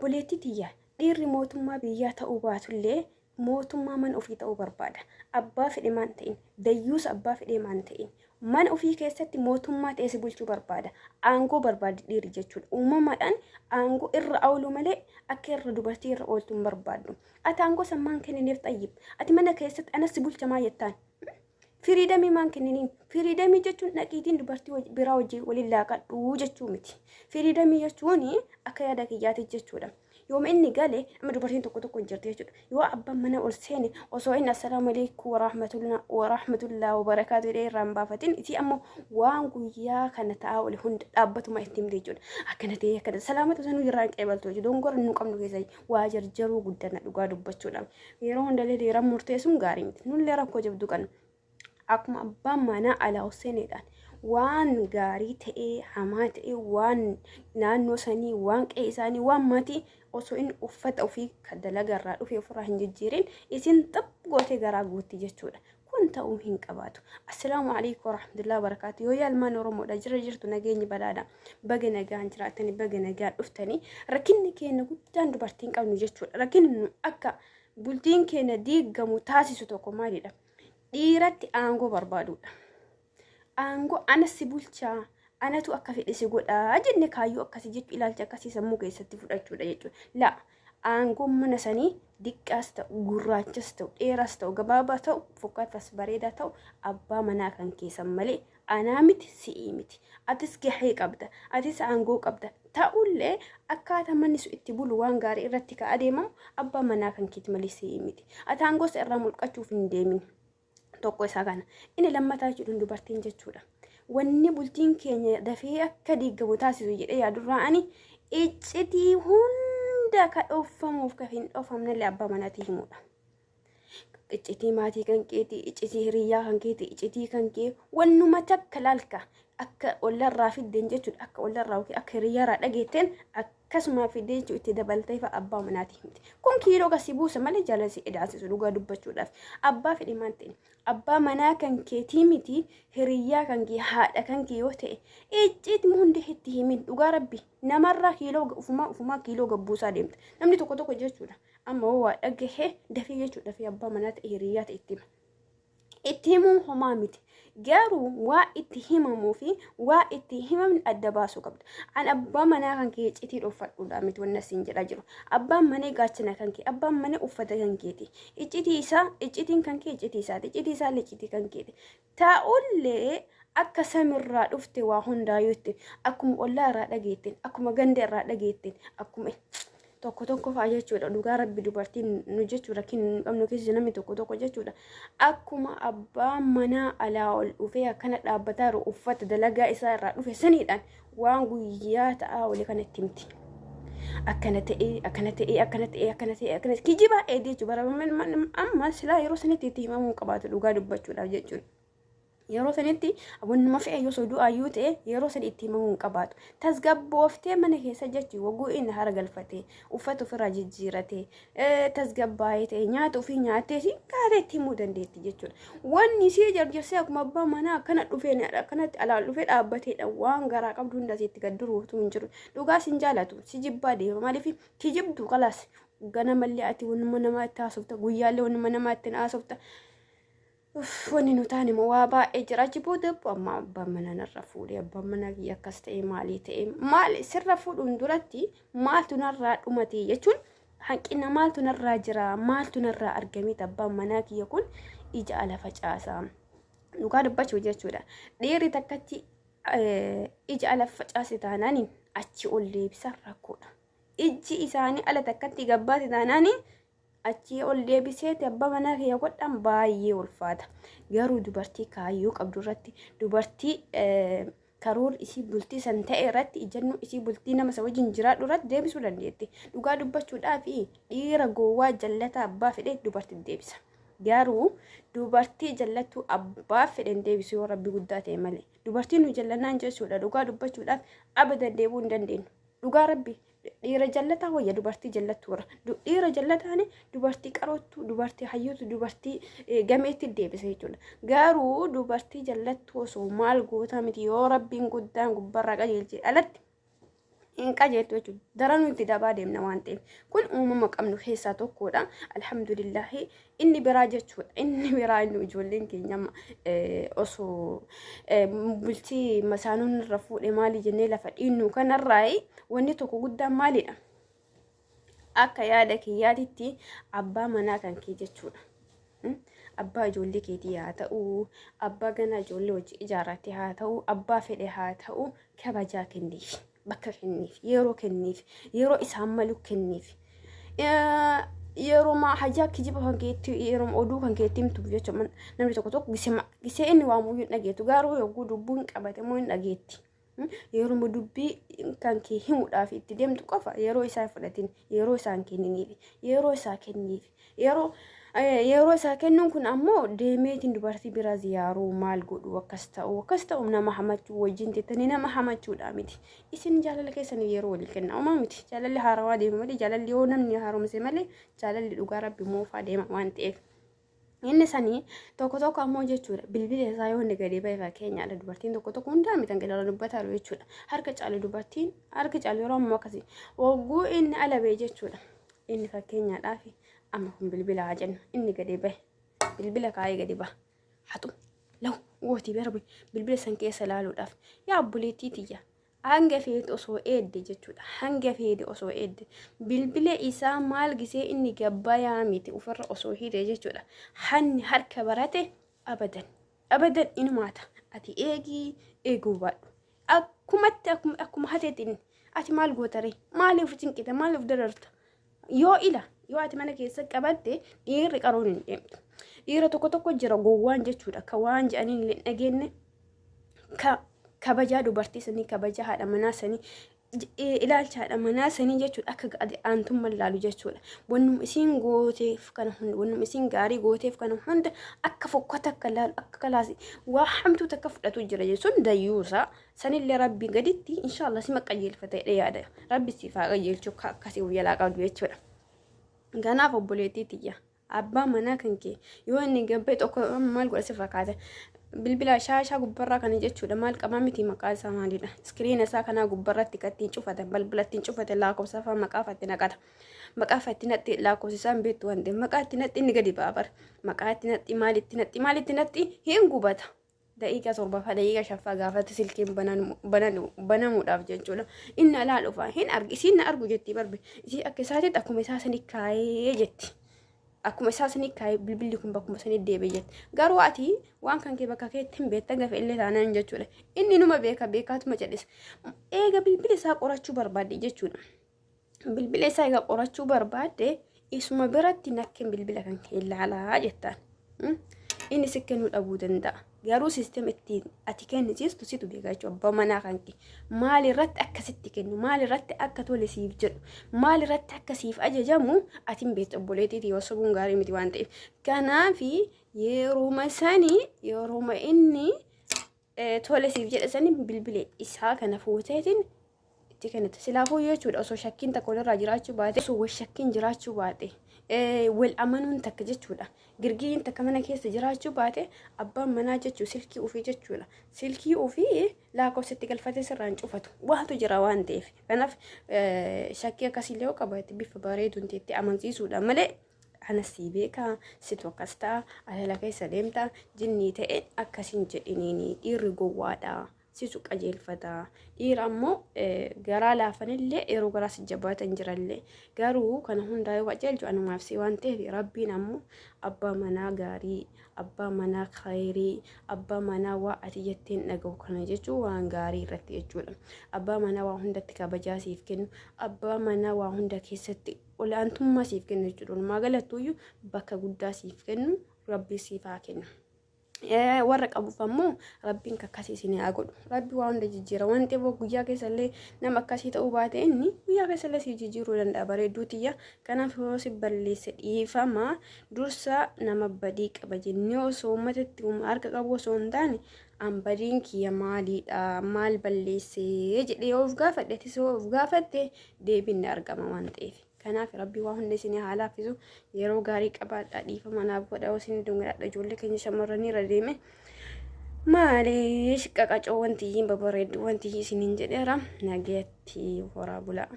Obboleettii tiyya, dhiirri mootummaa biyyaa ta'uu baatullee mootummaa mana ofii ta'uu barbaada. Abbaa fedhe maan ta'in, dayyuusa abbaa fedhee maan ta'in, mana ofii keessatti mootummaa ta'ee si bulchuu barbaada. Aangoo barbaadi dhiirri jechuudha. Uumamaadhaan aangoo irra ooluu malee akka irra dubartii irra ooltu hin barbaaddu. Ati aangoo san maan kennineef xayyib? Ati mana keessatti anas si bulcha maa jettaan? Firiidamii maan kenniniin? Firiidamii jechuun dhaqiitiin dubartii biraa wajjin waliin laaqadhuu jechuu miti. Firiidamii jechuun akka yaada kiyyaati jechuudha. Yooma inni gale amma dubartiin tokko tokko hin jirti jechuudha. Yoo abbaan mana ol seene osoo inni assalaamu alaikum warahmatullahi wabarakaatu jedhee irraa hin baafatin isii ammoo waan guyyaa kana ta'aa oole hunda dhaabbatuma itti himte jechuudha. Akkana ta'ee akkana salaamata sanuu irraa hin qeebaltu jechuudha. Dongora nu qabnu keessa waa jarjaruu guddana dhugaa dubbachuudha. Yeroo hundallee dhiiran murteessuun gaarii miti. Nullee rakkoo jabduu qabna. Akkuma abbaan manaa alaa ol seeneedhaan waan gaarii ta'ee hamaa ta'ee waan naannoo sanii waan qe'ee isaanii waan maatii osoo inni uffata ofii kan dalagaa irraa dhufe ofirraa hin jijjiirin isin xaph gootee garaa guutti jechuudha. Kun ta'uu hin qabaatu. Assalaamu alaikum warahmatullahi wabarakatuh. Yoo yaalmaan Oromoodha jira jirtu nageenyi badhaadha. Baga nagaan jiraatanii baga nagaan dhuftanii rakkinni keenya guddaan dubartiin qabnu jechuudha. Rakkinni nu akka bultiin keenya diigamu taasisu tokko maalidha? Dhiiratti aangoo barbaaduudha. Aangoo ana si bulchaa anatu akka fedhe si godhaa jenne kaayyoo akkasii jechuun ilaalcha akkasii sammuu keessatti fudhachuudha jechuudha. Laa aangoon mana sanii diqqaas ta'u gurraachas ta'u dheeraas ta'u gabaabaa ta'u fokkatas bareedaa ta'u abbaa manaa kan keessan malee anaa miti si'ii miti. Atis gahee qabda atis aangoo qabda ta'ullee akkaataa manni sun itti bulu waan gaarii irratti ka adeemamu abbaa manaa kan keeti malee si'ii miti. Ati aangoo isa irraa mulqachuuf hin deemin. Tokko isaa kana. Inni lammataa jechuun dubartiin jechuudha. Wanni bultiin keenya dafee akka diigamu taasisu jedhee yaadurraa ani iccitii hunda ka dhoffamuuf ka hin dhofamnellee abbaa manaatii himuudha. Iccitii maatii kan keetii, iccitii hiriyyaa kan keetii, iccitii kan kee wannuma takka laalka akka ollarraa fiddeen jechuudha akka ollarraa yookiin akka hiriyyaarraa dhageetteen akkasuma fiddee jechuudha itti dabaltee fa'a abbaa manaatii himti. Kun kiiloo gasi buusa malee jaalala si edaasisu dhugaa dubbachuudhaaf. Abbaa fedhe maan ta'e abbaa manaa kan keetii miti hiriyyaa kan kee haadha kan kee yoo ta'e icciitii hundi itti himin dhugaa rabbi namarraa kiiloo ufumaa ufumaa kiiloo gabbuusaa deemta. Namni tokko tokko jechuudha. Amma hoo waa dhagahee dafee jechuudha dafee abbaa manaa ta'e hiriyyaa ta'e itti hima. Itti himuun homaa miti. Garuu waa itti himamuu fi waa itti himamne adda baasuu qabda. An abbaa manaa kan kee citii dhooffadhuudha miti wanna siin jedhaa jiru. Abbaan manee gaachana kan kee, abbaan manee uffata kan keeti. Iccitii isaa, iccitiin kan kee iccitii isaati, iccitii isaallee iccitii kan keeti. Ta'ullee akka samirraa dhufte waa hundaayyuu itti akkuma ollaa irraa dhageetteen, akkuma ganda irraa dhageetteen, akkuma tokko tokko fa'a jechuudha. Dhugaa rabbi dubartiin nu jechuudha rakkina nu qabnu keessa namni tokko tokko jechuudha. Akkuma abbaan manaa alaa ol dhufee akkana dhaabbataa jiru uffata dalagaa isaa irraa dhufe saniidhaan waan guyyaa ta'aa olii kana itti himti. Akkana ta'ee akkana ta'ee akkana ta'ee akkana ta'ee akkana kijibaa eedee jechuudha. Bara amma silaa yeroo sanitti itti himamuu qabaatu dhugaa dubbachuudhaaf jechuudha. Yeroo sanitti wannuma fe'e yoo soduu ayyuu ta'e yeroo san itti himamuu hin qabaatu. Tasgabbooftee mana keessa jechuun wagguu inni hara galfatee uffata ofirraa jijjiiratee tasgabbaa'ee ta'e nyaata ofii nyaatee si kaatee itti himuu dandeetti jechuudha. Wanni isii jarjarsee akkuma abbaa manaa akkana dhufee akkanatti alaan dhufee dhaabbateedha waan garaa qabdu hunda itti gad duruutu hin jiru. Dhugaa sin jaalatu si jibbaa deema maaliif kijibdu kalaas ganamallee ati wannuma namaa itti haasofta guyyaallee wannuma namaa itti haasofta. Uff, wanni nu taane immoo waa baay'ee jira. Achi booda amma abbaan manaa narra fuudhee abbaan manaa kiyya akkas ta'e maalii ta'e maali sirra fuudhuun duratti maaltu narraa dhumate jechuun hanqina maaltu narraa jira maaltu narraa argameet abbaan manaa kiyya kun ija ala facaasa. Dhugaa dubbachuu jechuudha. Dhiirri takkatti ija ala facaase taanaaniin achi ol deebisa rakkoodha. Ijji isaanii ala takkatti gabbaate taanaaniin achii ol deebiseeti abbaa manaa kiyya godhan baay'ee ulfaata. Garuu dubartii kaayyoo qabdu irratti dubartii karoora isii bultii san ta'e irratti ijannoo isii bultii nama isa wajjin jiraadhu irratti deebisuu dandeetti. Dhugaa dubbachuudhaaf dhiira gowwaa jallataa abbaa fedhe dubartii deebisa. Garuu dubartii jallattuu abbaa fedhen deebisu yoo rabbi guddaa ta'e malee. Dubartiin nu jallannaan jechuudha dhugaa dubbachuudhaaf abadan deebuu hin dandeenyu. Dhugaa rabbi dhiira jallataa wayya dubartii jallattuu irra. Dhiira jallataani dubartii qaroottuu, dubartii hayyootu, dubartii gameetti deebisa jechuudha. Garuu dubartii jallattuu osoo maal goota miti yoo rabbiin guddaan gubbarraa qajeelche alatti Hin qajeeltu jechuudha. Daranuu itti dabaa deemna waan ta'eef. Kun uumama qabnu keessaa tokkodha. Alhamdulillahi, inni biraa jechuudha. Inni biraa inni ijoolleen keenya amma osoo bultii masaanuun irra fuudhe maali jennee lafa dhiinnu kanarraa wanni tokko guddaan maalidha? Akka yaada kiyyaatitti abbaa manaa kan kee jechuudha. Abbaa ijoollee keetii haa ta'u, abbaa ganaa ijoollee hojii ijaarrate haa ta'u, abbaa fedhe haa ta'u, kabajaa kenniif, bakka kenniif, yeroo kenniif, yeroo isaan malu kenniif. Yeroo hajaa kijiba kan keetti, yeroo oduu kan keetti himtuuf jechuudha. Namni tokko tokko gisee inni waamuyyuu hin dhageettu, garuu yogguu dubbuun qabate immoo hin dhageetti. Yeroo dubbii kan kee himuudhaaf itti deemtu qofa yeroo isaa fudhatin, yeroo isaan kenniniif, yeroo isaa kenniif. Yeroo isaa kennuun kun ammoo deemeetiin dubartii bira ziyaaruu, maal godhu, akkas ta'u akkas ta'u, nama hamachuu, wajjin tettanii nama hamachuudha miti. Isin jaalala keessanii yeroo walii kenna uumaa miti. Jaalalli haarawaa deema malee, jaalalli yoo namni haaromse malee, jaalalli dhugaa rabbi moofaa deema waan ta'eef. Inni sanii tokko tokko ammoo jechuudha, bilbila isaa yoo inni gadi ba'e, fakkeenyaadha, dubartiin tokko tokko, hundaa miti, hanqina dubbataa jechuudha. Harka caalu dubartiin harka caalu yeroo ammoo akkasii wagguu inni ala ba'e jechuudha. Inni fakkeenyaadhaaf amma kun bilbila haa jennu, inni gadi ba'e, bilbila kaa'ee gadi ba'a. Hatu law gootii darbe bilbila san keessa ilaaluudhaaf, yaa obboleettii tiyya, hanga feete osoo eedde jechuudha. Hanga feete osoo eedde, bilbila isaa maal gisee inni gabbayaa miti ofirra osoo hidhe jechuudha. Hanni harka barate abadan abadan inumaata. Ati eegii eeguu baadhu. Akkumatti akkuma hateetiin ati maal gootaree? Maaliif cinqite? Maaliif dararta? Yoo ila yoo ati mana keessa qabatte dhiirri qaroon hin deemtu. Dhiira tokko tokko jira gowwaan jechuudha. Ka waan jedhaniin illee dhageenye, ka kabajaa dubartii sanii, kabajaa haadha manaa sanii, ilaalcha haadha manaa sanii jechuudha, akka aantummaa ilaalu jechuudha. Wannuma isiin gooteef kana hunda, wannuma isiin gaarii gooteef kana hunda akka fokkata akka ilaalu, akka kalaasi waa hamtuu takka fudhatu jira jechuun dayyuusaa sanillee rabbi gaditti inshaallah sima qajeelfata jedhee yaada. Rabbi siif haa qajeelchu akkasii jalaa qabdu jechuudha. Kanaaf obboleettii tiyya, abbaa manaa kan kee yoo inni gabbee tokko maal godha si fakkaata? Bilbila shaashaa gubbarraa kana jechuudha, maal qabaa miti, maqaa isaa maalidha? Iskiriina isaa kanaa gubbarratti kan ittiin cufatan, balbala ittiin cufatan, lakkoofsa afaan maqaa itti naqata. Maqaa itti naqxi, lakkoofsa isaan beektu waan ta'eef maqaa itti naqxi, inni gadi ba'a bara. Maqaa itti naqxi, maal itti naqxi, maal itti naqxi, hin gubata. Daqiiqa torbaffaa, daqiiqa shaffaa gaafatti silkiin banamuudhaaf jechuudha. Inni alaa dhufa, hin argi, isiin na argu jetti barbe. Isii akka isaatitti akkuma isaa sanii kaayee jetti. Akkuma isaa sanii kaayee bilbilli kun bakkuma sanii deebi'e jetti. Garuu ati waan kan kee bakka keetti hin beektan gafe illee taanaan jechuudha. Inni numa beeka, beekaatuma jedhis. Eega bilbila isaa qorachuu barbaadde jechuudha. Bilbila isaa egaa qorachuu barbaadde, isuma biratti nakkeen bilbila kan kee ilaalaa jettaan. Inni si kennuu dhabuu danda'a. Garuu system ittiin ati kennisiistu situ beeka jechuudha. Abbaa manaa kan kee maal irratti akkasitti kennu, maal irratti akka tole siif jedhu, maal irratti akka siif ajajamu ati hin beektu, obboleettiitii yoo sobuun gaarii miti waan ta'eef. Kanaafi yeruma sanii, yeruma inni tole siif jedhe sanii, bilbila isaa kana fuuteetiin itti kennite. Silaafuu jechuudha, osoo shakkiin takka walirraa jiraachuu baate, osoo wal shakkiin jiraachuu baate, wal amanuun takka jechuudha, girgiriin takka mana keessa jiraachuu baate, abbaan manaa jechuu silkii ofii jechuudha, silkii ofii lakkoofsa itti galfatee sirraan cufatu waatu jira waan ta'eef. Kanaaf shakkii akkasiillee yoo qabaate bifa bareeduun itti amansiisuudha malee, ana sii beekaa, situ akkas ta'a, alala keessa deemta, jinnii ta'e akkasiin jedhiniini. Dhiirri gowwaadha, situ qajeelfata. Dhiira ammoo garaa laafanillee yeroo garaa si jabaatan jirallee, garuu kana hundaa yoo qajeelchu anumaaf si waan ta'eef, rabbiin ammoo abbaa manaa gaarii, abbaa manaa khayrii, abbaa manaa waa ati jetteen dhaga'u, kana jechuun waan gaarii irratti jechuudha, abbaa manaa waa hundatti kabajaa siif kennu, abbaa manaa waa hunda keessatti olaantummaa siif kennu jechuudha. Walumaa galattuuyyuu bakka guddaa siif kennu rabbi siif haa kennu. Warra qabuuf ammoo rabbiin akkasii isin haa godhu. Rabbi waa hunda jijjiira waan ta'eef, guyyaa keessa illee nama akkasii ta'uu baate, inni guyyaa keessa illee siif jijjiiruu danda'a, bareedduu tiyya. Kanaaf yoo si balleesse dhiifama. Dursa nama badii qaba jennee osoo uummatatti harka qabu osoo hin taane, an badiin kiyya maaliidha, maal balleessee jedhee yoo of gaafadhe, atis yoo of gaafatte, deebiin ni argama waan ta'eef. Kanaaf rabbi waa hunda isinii haa laaffisu. Yeroo gaarii qabaadhaa. Dhiifama naaf godha yoo isin dongadha, ijoollee keenya shamarranii irra deeme. Maalish qaqacoo wantiyyiin babareeddu wantiyyi isiniin jedheera. Nageetti horaa bulaa.